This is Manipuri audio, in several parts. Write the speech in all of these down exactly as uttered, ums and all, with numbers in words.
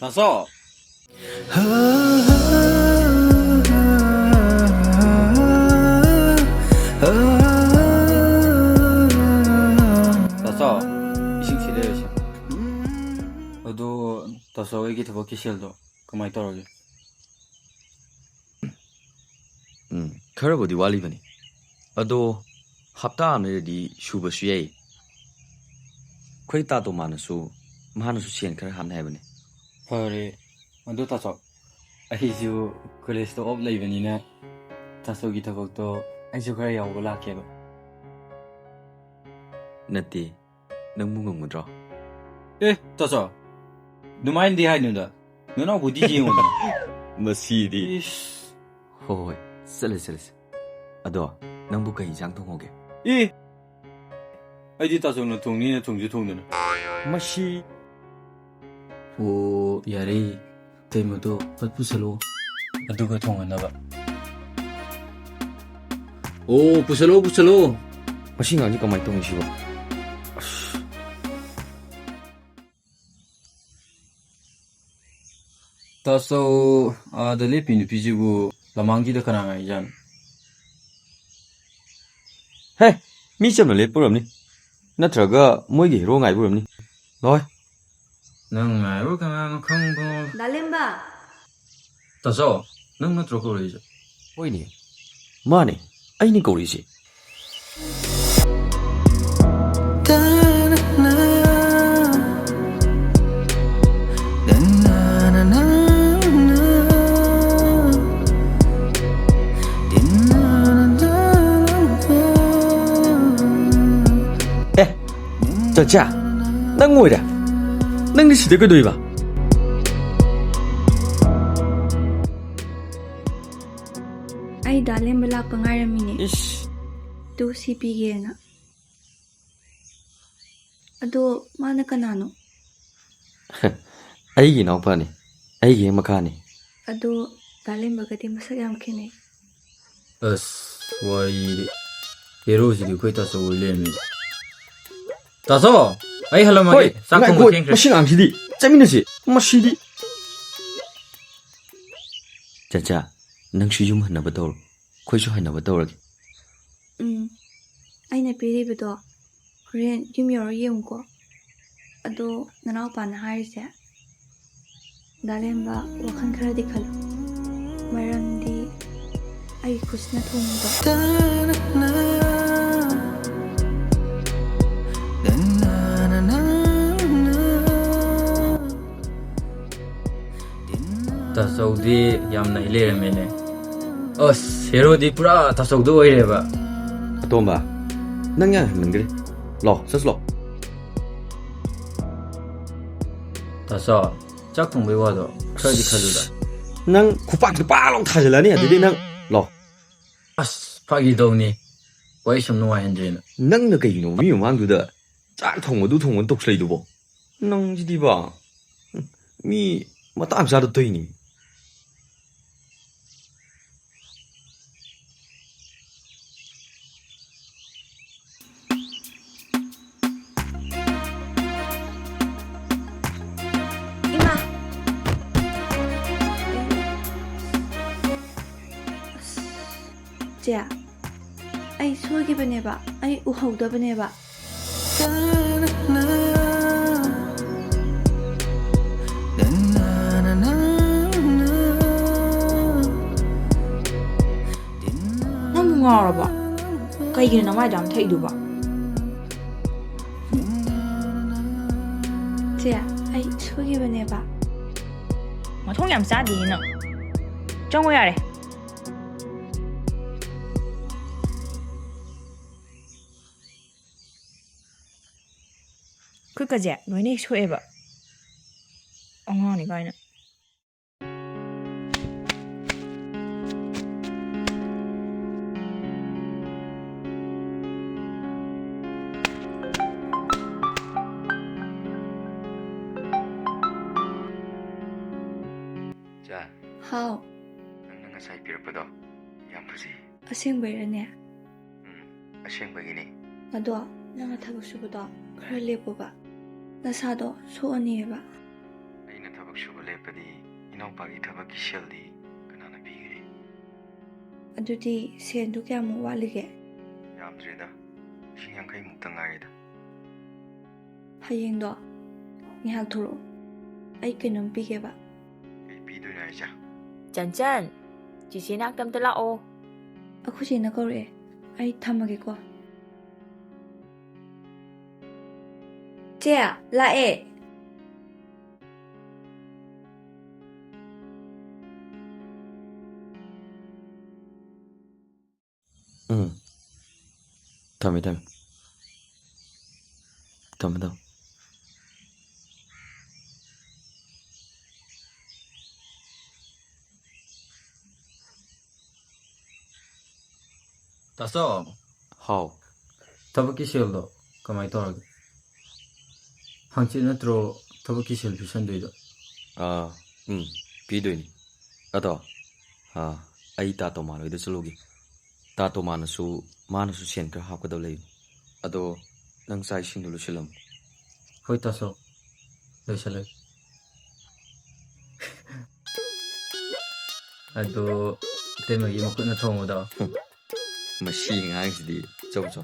ꯇꯥꯆꯧ꯫ ꯇꯥꯆꯧ, ꯏꯁꯤꯡ ꯁꯤ ꯂꯩꯔꯨꯁꯦ꯫ ꯑꯗꯣ, ꯇꯥꯆꯧ, ꯑꯩꯒꯤ ꯊꯕꯛꯀꯤ ꯁꯦꯜꯗꯣ ꯀꯃꯥꯏ ꯇꯧꯔꯒꯦ? ꯎꯝ, ꯈꯔꯕꯨꯗꯤ ꯋꯥꯠꯂꯤꯕꯅꯤ꯫ ꯑꯗꯣ ꯍꯞꯇꯥ ꯑꯃ ꯂꯩꯔꯗꯤ ꯁꯨꯕꯁꯨ ꯌꯥꯏ꯫ ꯑꯩꯈꯣꯏ ꯇꯥꯇꯣ ꯃꯥꯅꯁꯨ, ꯃꯥꯅꯁꯨ ꯁꯦꯟ ꯈꯔ ꯍꯥꯞꯅꯤ ꯍꯥꯏꯕꯅꯤ꯫ ꯐꯔꯦ꯫ ꯑꯗꯨ ꯇꯥꯆꯧ, ꯑꯩꯁꯨ ꯀꯣꯂꯦꯖꯇ ꯑꯣꯞ ꯂꯩꯕꯅꯤꯅ ꯇꯥꯆꯧꯒꯤ ꯊꯕꯛꯇꯣ ꯑꯩꯁꯨ ꯈꯔ ꯌꯥꯎꯕ ꯂꯥꯛꯀꯦꯕ꯫ ꯅꯠꯇꯦ, ꯅꯪꯕꯨ ꯉꯝꯒꯗ꯭ꯔꯣ? ꯑꯦ, ꯇꯥꯆꯧ, ꯑꯗꯨꯃꯥꯏꯅꯗꯤ ꯍꯥꯏꯅꯨꯗ꯫ ꯅꯅꯥꯎꯕꯨꯗꯤ ꯌꯦꯡꯉꯨꯗꯅ꯫ ꯃꯁꯤꯗꯤ꯫ ꯏꯁ꯫ ꯍꯣꯏ, ꯍꯣꯏ, ꯆꯠꯂꯁꯤ, ꯆꯠꯂꯁꯤ꯫ ꯑꯗꯣ, ꯅꯪꯕꯨ ꯀꯩ ꯏꯟꯁꯥꯡ ꯊꯣꯡꯍꯧꯒꯦ? ꯑꯦ! ꯑꯩꯗꯤ ꯇꯥꯆꯧꯅ ꯊꯣꯡꯅꯤꯅ ꯊꯣꯡꯁꯨ ꯊꯣꯡꯗꯅ꯫ ꯃꯁꯤ꯫ ꯑꯣ, ꯌꯥꯔꯦ꯫ ꯀꯩꯃꯗꯣ ꯐꯠ ꯄꯨꯁꯜꯂꯣ꯫ ꯑꯗꯨꯒ ꯊꯣꯡꯍꯟꯅꯕ꯫ ꯑꯣ, ꯄꯨꯁꯜꯂꯣ, ꯄꯨꯁꯜꯂꯣ꯫ ꯃꯁꯤ ꯑꯉꯥꯡꯁꯤ ꯀꯃꯥꯏꯅ ꯇꯧꯅꯤ ꯁꯤꯕꯣ? ꯑꯁ꯫ ꯇꯥꯆꯧ, ꯑꯥꯗ ꯂꯦꯞꯄꯤ ꯅꯨꯄꯤꯁꯤꯕꯨ ꯂꯃꯥꯡꯒꯤꯗ ꯀꯅꯥ ꯉꯥꯏꯖꯥꯠꯅꯣ? ꯍꯦ, ꯃꯤ ꯆꯝꯅ ꯂꯦꯞꯄ ꯑꯣꯏꯔꯝꯅꯤ꯫ ꯅꯠꯇ꯭ꯔꯒ ꯃꯣꯏꯒꯤ ꯍꯦꯔꯣ ꯉꯥꯏꯕ ꯑꯣꯏꯔꯝꯅꯤ꯫ ꯂꯣꯏ꯫ ꯅꯪ ꯉꯥꯏꯕ ꯀꯅꯥꯅꯣ ꯈꯪꯕꯣ? ꯗꯥꯂꯦꯝꯕ! ꯇꯥꯆꯧ, ꯅꯪ ꯅꯠꯇ꯭ꯔꯣ ꯀꯧꯔꯛꯏꯁꯦ? ꯍꯣꯏꯅꯦ, ꯃꯥꯅꯦ, ꯑꯩꯅꯦ ꯀꯧꯔꯛꯏꯁꯦ꯫ ꯑꯦ, ꯆꯟꯆꯥ, ꯅꯪ ꯑꯣꯏꯔꯦ? ꯅꯪꯗꯤ ꯁꯤꯗ ꯀꯩꯗꯧꯔꯤꯕ? ꯑꯩ ꯗꯥ ꯂꯦꯝꯕ ꯂꯥꯛꯄ ꯉꯥꯏꯔꯝꯃꯤꯅꯦ꯫ ꯏꯁ꯫ ꯇꯨ ꯁꯤ ꯄꯤꯒꯦꯅ꯫ ꯑꯗꯣ ꯃꯥꯅ ꯀꯅꯥꯅꯣ? ꯑꯩꯒꯤ ꯏꯅꯥꯎꯄꯥꯅꯤ, ꯑꯩꯒꯤ ꯍꯦꯛ ꯃꯈꯥꯅꯤ꯫ ꯑꯗꯣ ꯗꯥ ꯂꯦꯝꯕꯒꯗꯤ ꯃꯁꯛ ꯌꯥꯝ ꯈꯦꯠꯅꯩ꯫ ꯑꯁ, ꯋꯥꯔꯤꯗꯤ꯫ ꯍꯦꯔꯣꯁꯤꯗꯤ ꯑꯩꯈꯣꯏ ꯇꯥꯆꯧ ꯑꯣꯏ ꯂꯩꯔꯝꯃꯦ꯫ ꯇꯥꯆꯧ, ꯑꯩ ꯍꯜꯂꯝꯃꯒꯦ꯫ ꯍꯣꯏ, ꯆꯥꯛ ꯊꯣꯡꯕ ꯉꯥꯏꯈꯣ, ꯊꯦꯡꯈ꯭ꯔꯦ꯫ ꯃꯁꯤ ꯑꯉꯥꯡꯁꯤꯗꯤ꯫ ꯆꯠꯃꯤꯟꯅꯁꯤ꯫ ꯃꯁꯤꯗꯤ꯫ ꯆꯟꯆꯥ, ꯅꯪꯁꯨ ꯌꯨꯝ ꯍꯟꯅꯕ ꯇꯧꯔꯣ꯫ ꯑꯩꯈꯣꯏꯁꯨ ꯍꯟꯅꯕ ꯇꯧꯔꯒꯦ꯫ ꯎꯝ, ꯑꯩꯅ ꯄꯤꯔꯤꯕꯗꯣ ꯍꯣꯔꯦꯟ ꯌꯨꯝ ꯌꯧꯔ ꯌꯦꯡꯉꯨꯀꯣ꯫ ꯑꯗꯣ ꯅꯅꯥꯎꯄꯥꯅ ꯍꯥꯏꯔꯤꯁꯦ, ꯗꯥ ꯂꯦꯝꯕ, ꯋꯥꯈꯜ ꯈꯔꯗꯤ ꯈꯜꯂꯨ꯫ ꯃꯔꯝꯗꯤ ꯑꯩ ꯈꯨꯠꯁꯤꯅ ꯊꯣꯡꯕꯗꯣ꯫ ꯇꯥꯆꯧꯗꯤ ꯌꯥꯝ ꯅꯩ ꯂꯩꯔꯝꯃꯦꯅꯦ꯫ ꯑꯁ, ꯍꯦꯔꯣꯗꯤ ꯄꯨꯔꯥ ꯇꯥꯆꯧꯗꯣ ꯑꯣꯏꯔꯦꯕ꯫ ꯑꯇꯣꯝꯕ, ꯅꯪ ꯌꯥꯝ ꯍꯦꯟꯃꯟꯈ꯭ꯔꯦ꯫ ꯂꯥꯛꯑꯣ, ꯆꯠꯁꯤ ꯂꯥꯛꯑꯣ꯫ ꯇꯥꯆꯧ, ꯆꯥꯛ ꯊꯣꯡꯕꯩ ꯋꯥꯗꯣ ꯈꯔꯗꯤ ꯈꯜꯂꯨꯗ꯫ ꯅꯪ ꯈꯨꯄꯥꯛꯇ ꯄꯥꯛ ꯂꯥꯎ ꯊꯥꯖꯤꯜꯂꯅꯤ, ꯑꯗꯨꯗꯤ ꯅꯪ ꯂꯥꯛꯑꯣ꯫ ꯑꯁ, ꯐꯥꯒꯤ ꯇꯧꯅꯤ꯫ ꯋꯥꯔꯤ ꯁꯨꯝ ꯅꯨꯡꯉꯥꯏꯍꯟꯗ꯭ꯔꯦꯅ꯫ ꯅꯪꯅ ꯀꯩꯒꯤꯅꯣ ꯃꯤ ꯃꯃꯥꯡꯗꯨꯗ ꯆꯥꯛ ꯊꯣꯡꯕꯗꯨ ꯊꯣꯡꯕꯅ ꯇꯧꯁꯜꯂꯛꯏꯗꯨꯕꯣ? ꯅꯪꯁꯤꯗꯤꯕ꯫ ꯃꯤ ꯃꯇꯥꯡ ꯆꯥꯗ ꯇꯧꯏꯅꯤ꯫ ꯏꯃꯥ! ꯆꯦ, ꯑꯩ ꯁꯣꯏꯈꯤꯕꯅꯦꯕ, ꯑꯩ ꯎꯍꯧꯗꯕꯅꯦꯕ꯫ ꯉꯥꯎꯔꯕꯣ? ꯀꯩꯒꯤꯅꯣ ꯅꯃꯥꯏꯗꯣ ꯌꯥꯝ ꯊꯛꯏꯗꯨꯕꯣ? ꯆꯦ, ꯑꯩ ꯁꯣꯏꯈꯤꯕꯅꯦꯕ꯫ ꯃꯊꯣꯡ ꯌꯥꯝ ꯆꯥꯗꯦꯍꯦ ꯅꯪ꯫ ꯆꯪꯉꯣ ꯌꯥꯔꯦ꯫ ꯈꯨꯠꯀꯁꯦ ꯂꯣꯏꯅ ꯍꯦꯛ ꯁꯣꯛꯑꯦꯕ꯫ ꯑꯉꯥꯡꯅꯤ ꯀꯥꯏꯅ꯫ ꯆꯥ, ꯍꯥꯎ꯫ ꯅꯪꯅ ꯉꯁꯥꯏ ꯄꯤꯔꯛꯄꯗꯣ ꯌꯥꯝ ꯐꯖꯩ꯫ ꯑꯁꯦꯡꯕꯩꯔꯅꯦ? ꯎꯝ, ꯑꯁꯦꯡꯕꯒꯤꯅꯤ꯫ ꯑꯗꯣ ꯅꯪꯅ ꯊꯕꯛ ꯁꯨꯕꯗꯣ ꯈꯔ ꯂꯦꯞꯄꯨꯕ꯫ ꯅꯁꯥꯗꯣ ꯁꯣꯛꯑꯅꯤꯕ꯫ ꯑꯩꯅ ꯊꯕꯛ ꯁꯨꯕ ꯂꯦꯞꯄꯗꯤ ꯏꯅꯥꯎꯄꯥꯒꯤ ꯊꯕꯛꯀꯤ ꯁꯦꯜꯗꯤ ꯀꯅꯥꯅ ꯄꯤꯒꯅꯤ? ꯑꯗꯨꯗꯤ ꯁꯦꯟꯗꯨ ꯀꯌꯥꯃꯨꯛ ꯋꯥꯠꯂꯤꯒꯦ? ꯌꯥꯝꯗ꯭ꯔꯦꯗ, ꯂꯤꯁꯤꯡ ꯌꯥꯡꯈꯩ ꯃꯨꯛꯇ ꯉꯥꯏꯔꯦꯗ꯫ ꯍꯌꯦꯡꯗꯣ ꯉꯥꯏꯍꯥꯛ ꯊꯣꯛꯂꯛꯑꯣ, ꯑꯩ ꯀꯩꯅꯣꯝ ꯄꯤꯒꯦꯕ꯫ ꯀꯩ ꯄꯤꯗꯣꯏꯅꯣ ꯍꯥꯏꯁꯦ? ꯆꯟꯆꯟ, ꯆꯤꯆꯦ ꯅꯥꯛꯇ ꯑꯝꯇ ꯂꯥꯛꯑꯣ꯫ ꯑꯩꯈꯣꯏ ꯆꯦꯅ ꯀꯧꯔꯛꯑꯦ, ꯑꯩ ꯊꯝꯃꯒꯦꯀꯣ꯫ ꯆꯦ, ꯂꯥꯛꯑꯦ꯫ ꯎꯝ꯫ ꯊꯝꯃꯦ, ꯊꯝꯃꯦ꯫ ꯊꯝꯃꯦ, ꯊꯝꯃꯦ꯫ ꯇꯥꯆꯧ꯫ ꯍꯥꯎ꯫ ꯊꯕꯛꯀꯤ ꯁꯦꯜꯗꯣ ꯀꯃꯥꯏꯅ ꯇꯧꯔꯒꯦ? ꯍꯪꯆꯤꯠ ꯅꯠꯇ꯭ꯔꯣ ꯊꯕꯛꯀꯤ ꯁꯦꯜ ꯄꯤꯁꯟꯗꯣꯏꯗꯣ? ꯑꯥ, ꯎꯝ, ꯄꯤꯗꯣꯏꯅꯤ꯫ ꯑꯗꯣ, ꯑꯥ, ꯑꯩ ꯇꯥ ꯇꯣꯃꯥꯟ ꯍꯣꯏꯗ ꯆꯠꯂꯨꯒꯦ꯫ ꯇꯥ ꯇꯣꯃꯥꯟꯅꯁꯨ, ꯃꯥꯅꯁꯨ ꯁꯦꯟ ꯈꯔ ꯍꯥꯞꯀꯗꯕ ꯂꯩꯕꯅꯤ꯫ ꯑꯗꯣ, ꯅꯪ ꯆꯥꯛ ꯏꯁꯤꯡꯗꯣ ꯂꯣꯏꯁꯤꯜꯂꯝꯃꯣ꯫ ꯍꯣꯏ, ꯇꯥꯆꯧ꯫ ꯂꯣꯏꯁꯤꯜꯂꯒꯦ꯫ ꯑꯗꯣ, ꯏꯇꯩꯃꯒꯤ ꯃꯈꯨꯠꯅ ꯊꯣꯡꯕꯗꯣ꯫ ꯃꯁꯤ ꯑꯉꯥꯡꯁꯤꯗꯤ꯫ ꯆꯧ ꯆꯧ꯫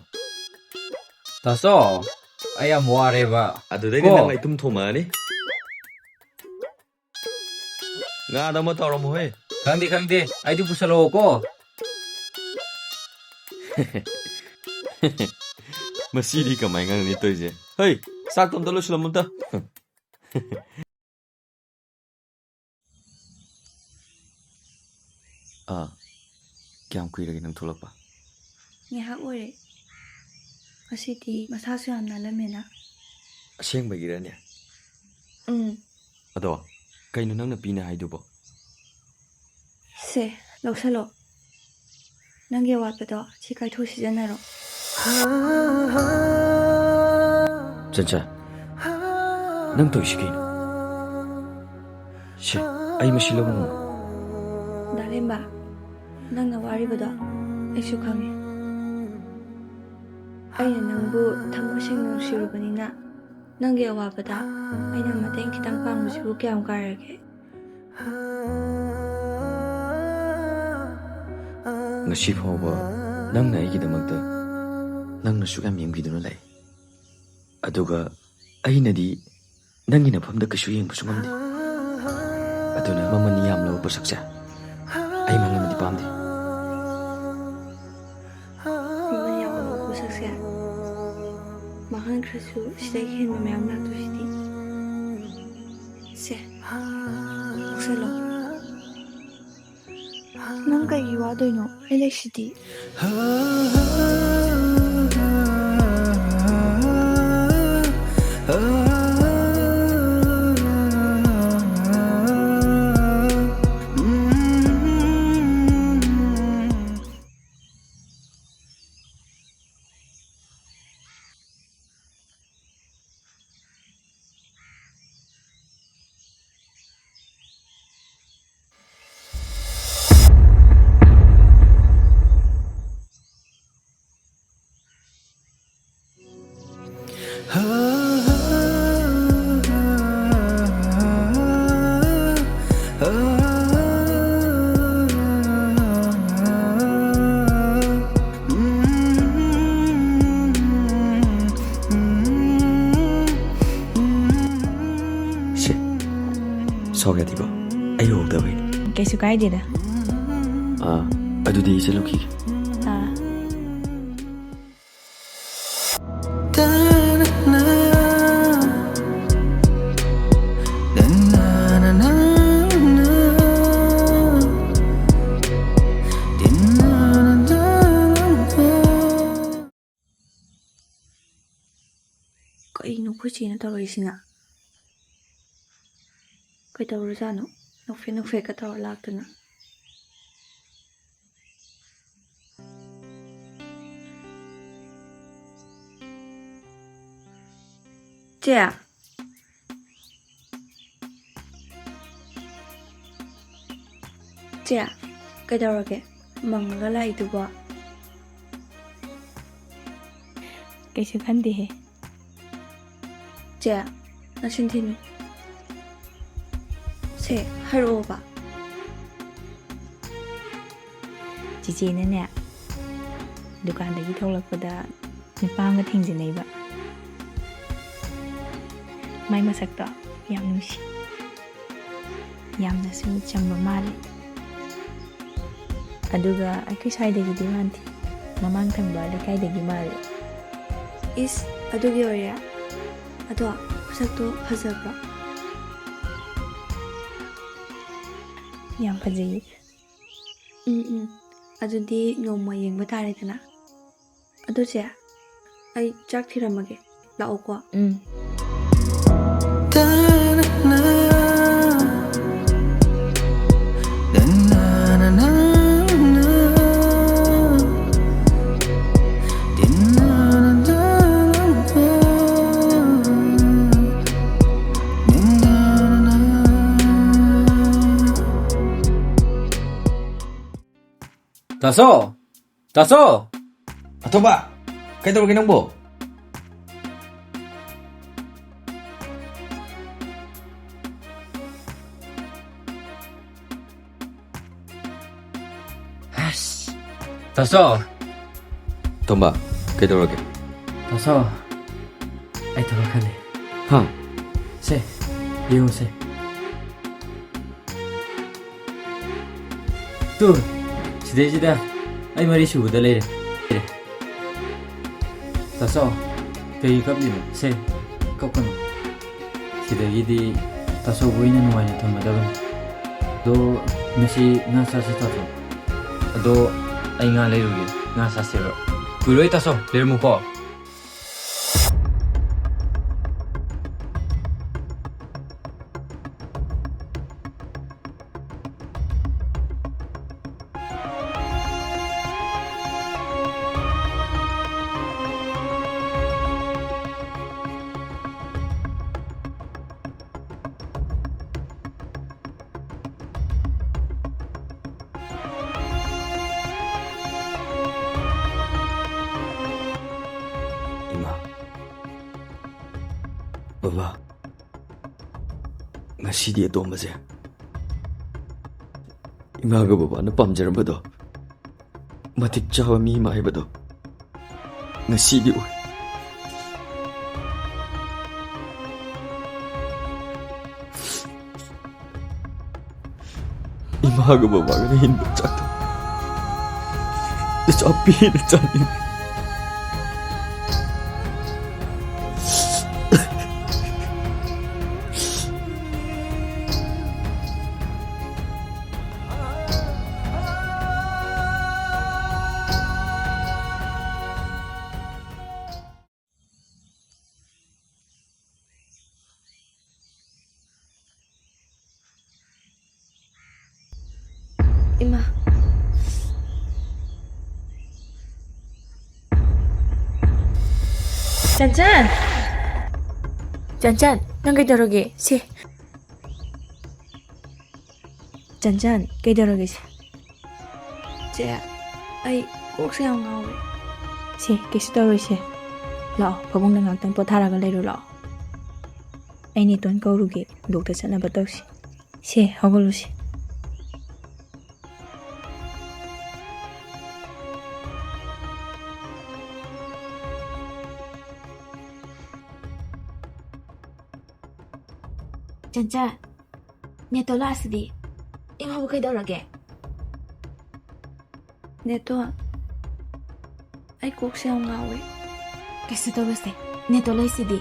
ꯇꯥꯆꯧ, ꯑꯩ ꯌꯥꯝ ꯋꯥꯔꯦꯕ꯫ ꯑꯗꯨꯗꯩꯗꯤ ꯀꯣ? ꯅꯪ ꯑꯩ ꯇꯨꯝ ꯊꯣꯝꯃꯛꯑꯅꯤ꯫ ꯉꯥꯗ ꯑꯃ ꯇꯧꯔꯝꯃꯣꯍꯦ꯫ ꯈꯪꯗꯦ, ꯈꯪꯗꯦ꯫ ꯑꯩꯗꯤ ꯄꯨꯁꯜꯂꯛꯑꯣꯀꯣ꯫ ꯃꯁꯤꯗꯤ ꯀꯃꯥꯏ ꯉꯥꯡꯅꯤ ꯇꯧꯔꯤꯁꯦ? ꯍꯩ, ꯆꯥꯛꯇꯣ ꯑꯝꯇ ꯂꯣꯏꯁꯤꯜꯂꯝꯃꯣ ꯑꯝꯇ꯫ ꯑꯥ, ꯀꯌꯥꯝ ꯀꯨꯏꯔꯒꯦ ꯅꯪ ꯊꯣꯛꯂꯛꯄ? ꯉꯥꯏꯍꯥꯛ ꯑꯣꯏꯔꯦ꯫ ꯉꯁꯤꯗꯤ ꯃꯁꯥꯁꯨ ꯌꯥꯝ ꯅꯥꯜꯂꯝꯃꯦꯅ꯫ ꯑꯁꯦꯡꯕꯒꯤꯔꯅꯦ? ꯎꯝ꯫ ꯑꯗꯣ, ꯀꯩꯅꯣ ꯅꯪꯅ ꯄꯤꯅꯦ ꯍꯥꯏꯗꯨꯕꯣ? ꯁꯦ, ꯂꯧꯁꯜꯂꯣ꯫ ꯅꯪꯒꯤ ꯑꯋꯥꯠꯄꯗꯣ ꯁꯤ ꯀꯥꯏꯊꯣꯛ ꯁꯤꯖꯤꯟꯅꯔꯣ꯫ ꯆꯟꯆꯟ, ꯅꯪ ꯇꯧꯔꯤꯁꯤ ꯀꯩꯅꯣ? ꯁꯦ, ꯑꯩ ꯃꯁꯤ ꯂꯧꯕ ꯉꯝꯃꯣꯏ꯫ ꯗꯥ ꯂꯦꯝꯕ, ꯅꯪꯅ ꯋꯥꯔꯤꯕꯗꯣ ꯑꯩꯁꯨ ꯈꯪꯉꯤ꯫ ꯑꯩꯅ ꯅꯪꯕꯨ ꯊꯃꯣꯏ ꯁꯦꯡꯅ ꯅꯨꯡꯁꯤꯔꯨꯕꯅꯤꯅ, ꯅꯪꯒꯤ ꯑꯋꯥꯕꯗ ꯑꯩꯅ ꯃꯇꯦꯡ ꯈꯤꯇꯪ ꯄꯥꯡꯕꯁꯤꯕꯨ ꯀꯌꯥꯝ ꯀꯥꯏꯔꯒꯦ? ꯉꯁꯤ ꯐꯥꯎꯕ ꯅꯪꯅ ꯑꯩꯒꯤꯗꯃꯛꯇ ꯅꯪꯅ ꯁꯨꯛ ꯌꯥꯝ ꯌꯦꯡꯕꯤꯗꯨꯅ ꯂꯥꯛꯏ꯫ ꯑꯗꯨꯒ ꯑꯩꯅꯗꯤ ꯅꯪꯒꯤ ꯅꯐꯝꯗ ꯀꯩꯁꯨ ꯌꯦꯡꯕꯁꯨ ꯉꯝꯗꯦ꯫ ꯑꯗꯨꯅ ꯃꯃꯜ ꯌꯥꯝꯂꯕ ꯄꯣꯠꯁꯛꯁꯦ ꯑꯩ ꯃꯥꯡꯍꯟꯕꯗꯤ ꯄꯥꯝꯗꯦ꯫ ꯃꯃꯜ ꯌꯥꯝꯂꯕ ꯄꯣꯠꯁꯛꯁꯦ ꯃꯥꯡꯍꯟꯈ꯭ꯔꯁꯨ ꯁꯤꯗꯒꯤ ꯍꯦꯟꯕ ꯃꯌꯥꯝ ꯂꯥꯛꯇꯣꯏꯁꯤꯗꯤ꯫ ꯁꯦ, ꯂꯧꯁꯜꯂꯣ꯫ ꯅꯪ ꯀꯩꯒꯤ ꯋꯥꯗꯣꯏꯅꯣ? ꯑꯩ ꯂꯩꯁꯤꯗꯤ꯫ ꯁꯦ, ꯁꯥꯎ ꯌꯥꯗꯦꯀꯣ? ꯑꯩ ꯎꯍꯧꯗꯕꯩꯅꯦ꯫ ꯀꯩꯁꯨ ꯀꯥꯏꯗꯦꯗ꯫ ꯑꯥ, ꯑꯗꯨꯗꯤ ꯑꯩ ꯆꯠꯂꯨꯈꯤꯒꯦ꯫ ꯑꯥ꯫ ꯑꯩꯈꯣꯏ ꯆꯦꯅ ꯇꯧꯔꯛꯏꯁꯤꯅ? ꯀꯩꯗꯧꯔꯖꯥꯠꯅꯣ? ꯅꯣꯛꯐꯦꯠ ꯅꯣꯛꯐꯦꯠꯀ ꯇꯧꯔ ꯂꯥꯛꯇꯅ꯫ ꯆꯦ꯫ ꯆꯦ, ꯀꯩꯗꯧꯔꯒꯦ? ꯃꯪꯉꯒ ꯂꯥꯛꯏꯗꯨꯕꯣ? ꯀꯩꯁꯨ ꯈꯟꯗꯦꯍꯦ꯫ ꯆꯦ, ꯅꯆꯤꯟ ꯊꯤꯅꯨ꯫ ꯁꯦ, ꯍꯥꯏꯔꯛꯑꯣꯕ꯫ ꯆꯤꯆꯦꯅꯅꯦ, ꯗꯨꯀꯥꯟꯗꯒꯤ ꯊꯣꯛꯂꯛꯄꯗ ꯅꯨꯄꯥ ꯑꯃꯒ ꯊꯦꯡꯖꯤꯟꯅꯩꯕ꯫ ꯃꯥꯏ ꯃꯁꯛꯇꯣ ꯌꯥꯝ ꯅꯨꯡꯁꯤ꯫ ꯌꯥꯝꯅꯁꯨ ꯆꯝꯕ ꯃꯥꯜꯂꯤ꯫ ꯑꯗꯨꯒ ꯑꯩꯈꯣꯏ ꯁ꯭ꯋꯥꯏꯗꯒꯤꯗꯤ ꯃꯥꯟꯗꯦ꯫ ꯃꯃꯥꯡ ꯊꯪꯕ ꯂꯩꯀꯥꯏꯗꯒꯤ ꯃꯥꯜꯂꯤ꯫ ꯏꯁ, ꯑꯗꯨꯒꯤ ꯑꯣꯏꯔꯦ? ꯑꯗꯣ ꯃꯁꯛꯇꯣ ꯐꯖꯕ꯭ꯔꯣ? ꯌꯥꯝ ꯐꯖꯩꯌꯦ꯫ ꯎꯝ, ꯎꯝ꯫ ꯑꯗꯨꯗꯤ ꯅꯣꯡꯃ ꯌꯦꯡꯕ ꯇꯥꯔꯦꯗꯅ꯫ ꯑꯗꯨ ꯆꯦ, ꯑꯩ ꯆꯥꯛ ꯊꯤꯔꯝꯃꯒꯦ꯫ ꯂꯥꯛꯑꯣꯀꯣ꯫ ꯎꯝ꯫ ꯇꯥꯁꯣ! ꯇꯥꯁꯣ! ꯑꯇꯣꯝꯕ, ꯀꯩꯗꯧꯔꯒꯦ ꯅꯪꯕꯣ? ꯑꯁ! ꯇꯥꯁꯣ! ꯇꯣꯝꯕ, ꯀꯩꯗꯧꯔꯒꯦ? ꯇꯥꯁꯣ, ꯑꯩ ꯊꯕꯛ ꯈꯔ ꯂꯩ꯫ ꯍꯥ? ꯁꯦ, ꯌꯦꯡꯉꯨꯁꯦ꯫ ꯇꯨ, ꯁꯤꯗꯩꯁꯤꯗ ꯑꯩ ꯃꯔꯤ ꯁꯨꯕꯗ ꯂꯩꯔꯦ꯫ ꯇꯥꯆꯧ, ꯀꯩꯒꯤ ꯀꯞꯂꯤꯅꯣ? ꯁꯦ, ꯀꯞꯀꯅꯨ꯫ ꯁꯤꯗꯒꯤꯗꯤ ꯇꯥꯆꯧꯕꯨ ꯑꯩꯅ ꯅꯨꯡꯉꯥꯏꯅ ꯊꯝꯃꯗꯕꯅꯤ꯫ ꯑꯗꯣ, ꯉꯁꯤ ꯉꯥ ꯆꯥꯁꯤ ꯇꯥꯆꯧ꯫ ꯑꯗꯣ, ꯑꯩ ꯉꯥ ꯂꯩꯔꯨꯒꯦ, ꯉꯥ ꯆꯥꯁꯦꯕ꯫ ꯀꯨꯏꯔꯣꯏ ꯇꯥꯆꯧ, ꯂꯩꯔꯝꯃꯨꯀꯣ꯫ ꯕꯕꯥ, ꯉꯁꯤꯗꯤ ꯑꯇꯣꯝꯕꯁꯦ ꯏꯃꯥꯒ ꯕꯕꯥꯅ ꯄꯥꯝꯖꯔꯝꯕꯗꯣ, ꯃꯇꯤꯛ ꯆꯥꯕ ꯃꯤ ꯑꯃ ꯍꯥꯏꯕꯗꯣ ꯉꯁꯤꯗꯤ ꯑꯣꯏ꯫ ꯏꯃꯥꯒ ꯕꯕꯥꯒꯅ ꯍꯤꯡꯕ ꯆꯥꯛꯇꯣ ꯏꯆꯥꯄꯤꯅ ꯆꯥꯅꯤꯡꯉꯤ꯫ ꯏꯃꯥ꯫ ꯆꯟꯆꯟ! ꯆꯟꯆꯟ, ꯅꯪ ꯀꯩꯗꯧꯔꯒꯦ? ꯁꯦ꯫ ꯆꯟꯆꯟ, ꯀꯩꯗꯧꯔꯒꯦ ꯁꯦ? ꯆꯦ, ꯑꯩ ꯀꯣꯛꯁꯦ ꯌꯥꯝ ꯉꯥꯎꯔꯦ꯫ ꯁꯦ, ꯀꯩꯁꯨ ꯇꯧꯔꯣꯏꯁꯦ꯫ ꯂꯥꯛꯑꯣ, ꯐꯃꯨꯡꯗ ꯉꯥꯛꯇꯪ ꯄꯣꯊꯥꯔꯒ ꯂꯩꯔꯣ ꯂꯥꯛꯑꯣ꯫ ꯑꯩ ꯅꯦꯇꯣꯟ ꯀꯧꯔꯨꯒꯦ, ꯗꯣꯛꯇꯔ ꯆꯠꯅꯕ ꯇꯧꯁꯤ꯫ ꯁꯦ, ꯍꯧꯒꯠꯂꯨꯁꯦ꯫ ꯆꯟꯆꯟ, ꯅꯦꯇꯣꯟ ꯂꯥꯛꯑꯁꯤꯗꯤ꯫ ꯏꯃꯥꯕꯨ ꯀꯩꯗꯧꯔꯒꯦ? ꯅꯦꯇꯣꯟ, ꯑꯩ ꯀꯣꯛꯁꯦ ꯌꯥꯝ ꯉꯥꯎꯋꯦ꯫ ꯀꯩꯁꯨ ꯇꯧꯔꯣꯏꯁꯦ, ꯅꯦꯇꯣꯟ ꯂꯩꯁꯤꯗꯤ꯫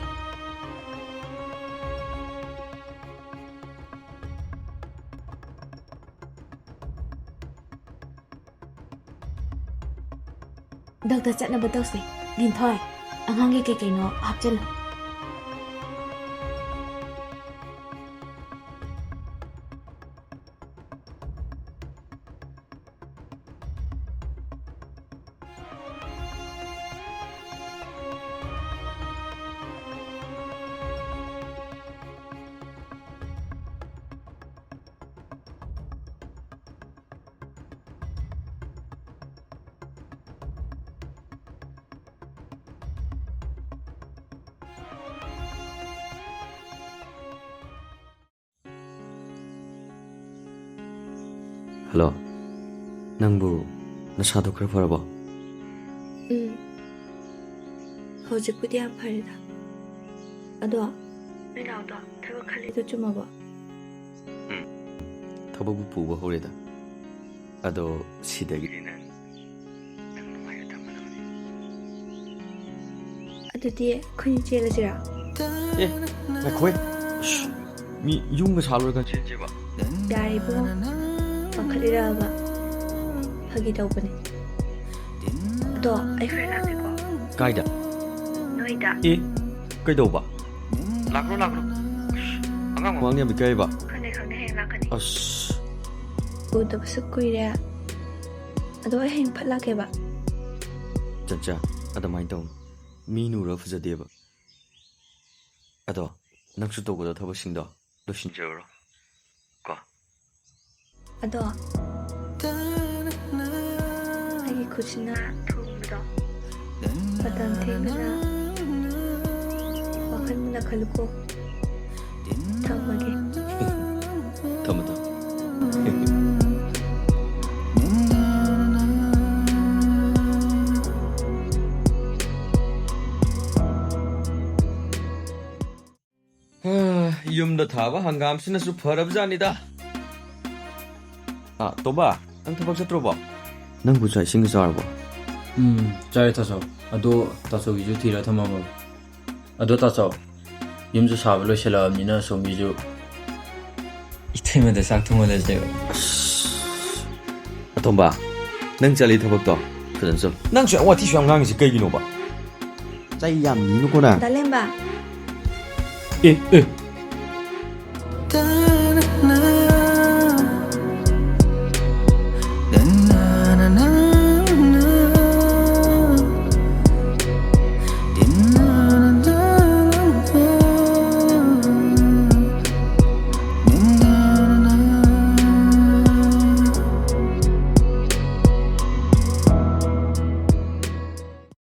ꯗꯣꯛꯇꯔ ꯆꯠꯅꯕ ꯇꯧꯁꯦ꯫ ꯂꯤꯟꯊꯣꯏ, ꯑꯉꯥꯡꯒꯤ ꯀꯩ ꯀꯩꯅꯣ ꯍꯥꯞꯆꯤꯜꯂꯨ꯫ ꯍꯜꯂꯣ, ꯅꯪꯕꯨ ꯅꯁꯥꯗꯣ ꯈꯔ ꯐꯔꯕꯣ? ꯎꯝ, ꯍꯧꯖꯤꯛꯄꯨꯗꯤ ꯌꯥꯝ ꯐꯔꯦꯗ꯫ ꯑꯗꯣ ꯅꯣꯏ ꯅꯥꯎꯗꯣ ꯊꯕꯛ ꯈꯜꯂꯤꯗꯣ ꯆꯨꯝꯃꯕꯣ? ꯎꯝ, ꯊꯕꯛꯄꯨ ꯄꯨꯕ ꯍꯧꯔꯦꯗ꯫ ꯑꯗꯣ ꯁꯤꯗꯒꯤꯗꯤ ꯅꯪ ꯅꯪ ꯅꯨꯡꯉꯥꯏꯅ ꯊꯝꯒꯗꯕꯅꯤ꯫ ꯑꯗꯨꯗꯤ ꯑꯩꯈꯣꯏꯅꯤ ꯆꯦꯜꯂꯁꯤꯔꯥ? ꯑꯦ, ꯉꯥꯏꯈꯣꯍꯦ꯫ ꯁ꯭ꯁ, ꯃꯤ ꯌꯨꯝꯒ ꯁꯥ ꯂꯣꯏꯔꯀꯥꯟ ꯆꯦꯟꯁꯦꯕ꯫ ꯌꯥꯔꯦ ꯏꯕꯨꯡꯉꯣ, ꯄꯥꯈꯠꯂꯤꯔꯕ? ꯐꯥꯒꯤ ꯇꯧꯕꯅꯦ꯫ ꯑꯗꯣ ꯑꯩ ꯍꯣꯔꯦꯟ ꯂꯥꯛꯀꯦꯀꯣ꯫ ꯀꯥꯏꯗ? ꯅꯣꯏꯗ꯫ ꯑꯦ, ꯀꯩꯗꯧꯕ? ꯂꯥꯛꯈ꯭ꯔꯣ, ꯂꯥꯛꯈ꯭ꯔꯣ꯫ ꯑꯉꯥꯡ ꯃꯃꯥꯡꯗ ꯌꯥꯝ ꯏꯀꯥꯏꯕ꯫ ꯈꯪꯗꯦ, ꯈꯪꯗꯦ, ꯍꯌꯦꯡ ꯂꯥꯛꯀꯅꯤ꯫ ꯑꯁ꯫ ꯎꯗꯕꯁꯨ ꯀꯨꯏꯔꯦ꯫ ꯑꯗꯣ ꯑꯩ ꯍꯌꯦꯡ ꯐꯠ ꯂꯥꯛꯀꯦꯕ꯫ ꯆꯠꯆꯥ, ꯑꯗꯨꯃꯥꯏꯅ ꯇꯧꯅꯨ꯫ ꯃꯤ ꯅꯨꯔ ꯐꯖꯗꯦꯕ꯫ ꯑꯗꯣ ꯅꯪꯁꯨ ꯇꯧꯒꯗꯕ ꯊꯕꯛꯁꯤꯡꯗꯣ ꯂꯣꯏꯁꯤꯟꯖꯔꯨꯔꯣ ꯀꯣ꯫ ꯑꯗꯣ ꯑꯩꯒꯤ ꯈꯨꯠꯁꯤꯅ ꯊꯣꯡꯕꯗꯣ ꯃꯇꯝ ꯊꯦꯡꯗꯅ ꯋꯥꯈꯜ ꯃꯨꯟꯅ ꯈꯜꯂꯨꯀꯣ꯫ ꯊꯝꯃꯒꯦ꯫ ꯊꯝꯃꯣ, ꯊꯝꯃꯣ꯫ ꯍꯥ, ꯌꯨꯝꯗ ꯊꯥꯕ ꯍꯪꯒꯥꯝꯁꯤꯅꯁꯨ ꯐꯔꯕꯖꯥꯠꯅꯤꯗ꯫ ꯑꯥ, ꯇꯣꯝꯕ, ꯅꯪ ꯊꯕꯛ ꯆꯠꯇ꯭ꯔꯣꯕꯣ? ꯅꯪꯕꯨ ꯆꯥꯛ ꯏꯁꯤꯡꯒ ꯆꯥꯔꯕꯣ? ꯎꯝ, ꯆꯥꯔꯦ ꯇꯥꯆꯧ꯫ ꯑꯗꯣ ꯇꯥꯆꯧꯒꯤꯁꯨ ꯊꯤꯔ ꯊꯝꯃꯝꯃꯕ꯫ ꯑꯗꯣ ꯇꯥꯆꯧ, ꯌꯨꯝꯁꯨ ꯁꯥꯕ ꯂꯣꯏꯁꯤꯜꯂꯛꯑꯕꯅꯤꯅ ꯑꯁꯣꯝꯒꯤꯁꯨ ꯏꯇꯩꯃꯗ ꯆꯥꯛ ꯊꯣꯡꯍꯜꯂꯁꯦꯕ꯫ ꯑꯁ, ꯑꯇꯣꯝꯕ, ꯅꯪ ꯆꯠꯂꯤ ꯊꯕꯛꯇꯣ ꯐꯖꯅ ꯆꯠꯂꯨ꯫ ꯅꯪꯁꯨ ꯌꯥꯝ ꯋꯥꯊꯤꯁꯨ ꯌꯥꯝ ꯉꯥꯡꯉꯤꯁꯦ ꯀꯩꯒꯤꯅꯣꯕ? ꯆꯩ ꯌꯥꯝ ꯅꯤꯅꯨꯀꯣ ꯅꯪ꯫ ꯗꯥꯂꯦꯝꯕ꯫ ꯑꯦ, ꯑꯦ,